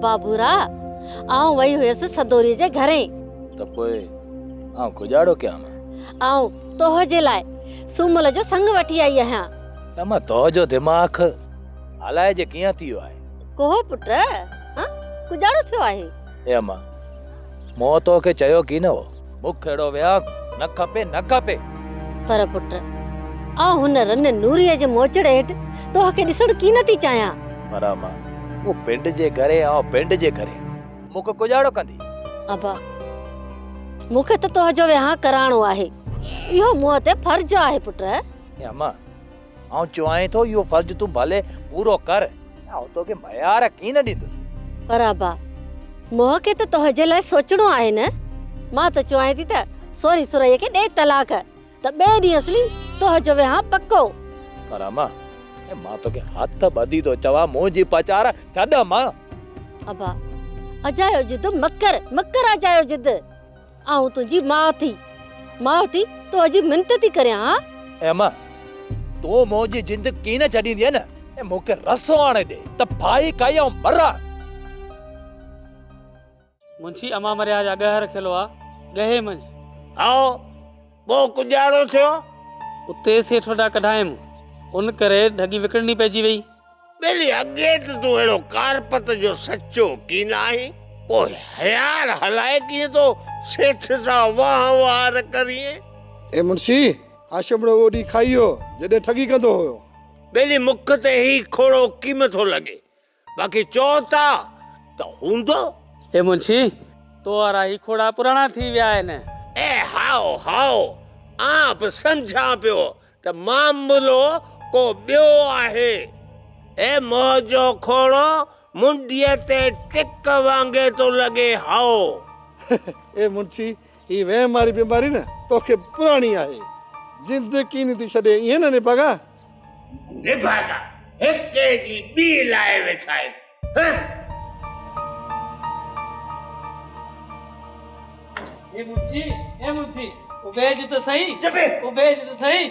ابا ڀورا، آئون وئي هيس سدوريء جي گهرين. ته پوء آئون ڪڄاڙو ڪيان مان؟ آئون توهه جي لاء سومل جو سڱ وٺي آئي آهيان. ته مان توهه جو دماغ الائجي ڪيئن ٿي ويو آهي. ڪوهه پٽ، ها ڪڄاڙو ٿيو آهي؟ اي امان، مون توکي چيو ڪين هو، مون کي اهڙو ويهانء نه کپي، نه کپي. پر پٽ، آئون هن رن نوريء جي موچڙي هيٺ توهه کي ڏسڻ ڪين ٿي چاهيان. پر امان، هو پنڊ جي گهري، آئون پنڊ جي گهري. مون کي ڪڄاڙو ڪندي. ابا، مون کي ته توهه جو ويهانء ڪرائڻو آهي. اهو مون تي فرض آهي پٽ. اي امان، آئون چوانء ٿو اهو فرض تون ڀلي پورو ڪر، آئون توکي ميار ڪين ڏيندس. پر ابا، مون کي ته تنهنجي لاء سوچڻو آهي نه. مان ته چوانء ٿي ته سوري سرهيء کي ڏي طلاق ته ٻئي ڏينهن اصلي تنهنجو ويهانء پڪو. پر اما، مان توکي هٿ ٻڌي ٿو چوان منهنجي پچار ڇڏ اما. ابا، اجايو ضد مه ڪر، مه ڪر اجايو ضد. آئون تنهنجي ماء ٿي، ماء ٿي تنهنجي منت ٿي ڪريان ها. اي اما، تون منهنجي جند ڪين ڇڏيندينء نه، ۽ مون کي رسو آڻي ڏي ته ڦاهي کائي آئون مران. منشي اما مريا جا ڳهه رکيل هئا، ڳهي منجهه. هائو، پوء ڪڄاڙو ٿيو؟ اتي سيٺ وٽان ڪڍايم، ان ڪري ڍڳي وڪڻڻي پئجي وئي. ٻيلي اڳي ته تون اهڙو ڪارپت جو سچو ڪين آهين، پوء هيار هلائي ڪيئن ٿو سيٺ سان وهنوار ڪرين؟ اي منشي، هاشمڙو اهو ڏينهن کائي ويو، جڏهن ٺڳي ڪندو هيو. ٻيلي مک تي هي کوڙو ڪيم ٿو لڳي، باقي چئو ٿا ته هوندو. اي منشي، تو وارا هي کوڙا پراڻا ٿي ويا آهن. اي هائو هائو، آن به سمجهان پيو ته معاملو ڪو ٻيو آهي. اي منهنجو کوڙو منڊيء تي ٽڪ وانگي ٿو لڳي هائو. اي منشي، هي وهم واري بيماري نه توکي پراڻي آهي. جند ڪين ٿي ڇڏي، ائين نه نڀاڳا؟ نڀاڳا هڪ جي ٻي لائي ويٺا آهن. هه. اي منشي، اي منشي، اڀيج ته سهي، اڀيج ته سهي.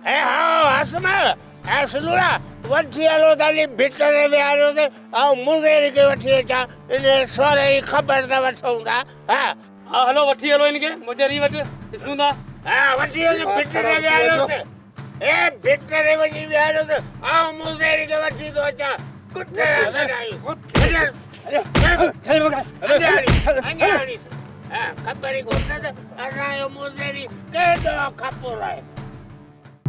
اي هائو هاشم، اي سلوڙا، وٺي هلو ته هلي ڀت تي ويهاريوس، آئون مزيري کي وٺي اچان، انهيء سوري جي خبر ته وٺون ٿا، ها. ها هلو وٺي هلو هن کي مزيري وٽ، ڏسون ٿا. ها وٺي وڃ ڀت تي ويهاريوس. اي ڀت تي وڃي ويهاريوس، آئون مزيري کي وٺي ٿو اچان، ڪتي جا ڪڍايون. خبر ئي ڪونه ته اسان جو مزيري ڪيڏو کپر آهي.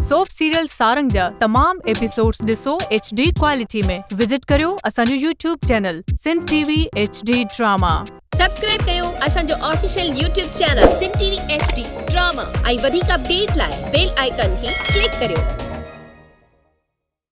سوپ سيريل سارنگ جا تمام ايپيسوڊز ڏسو ايڇ ڊي ڪوالٽي ۾ وزٽ ڪريو اسان جو YouTube channel Sindh T V H D drama. Subscribe ڪيو اسان جو official YouTube channel Sindh T V H D drama ۽ وڌيڪ اپڊيٽ لاء بيل آئيڪان کي ڪلڪ ڪريو.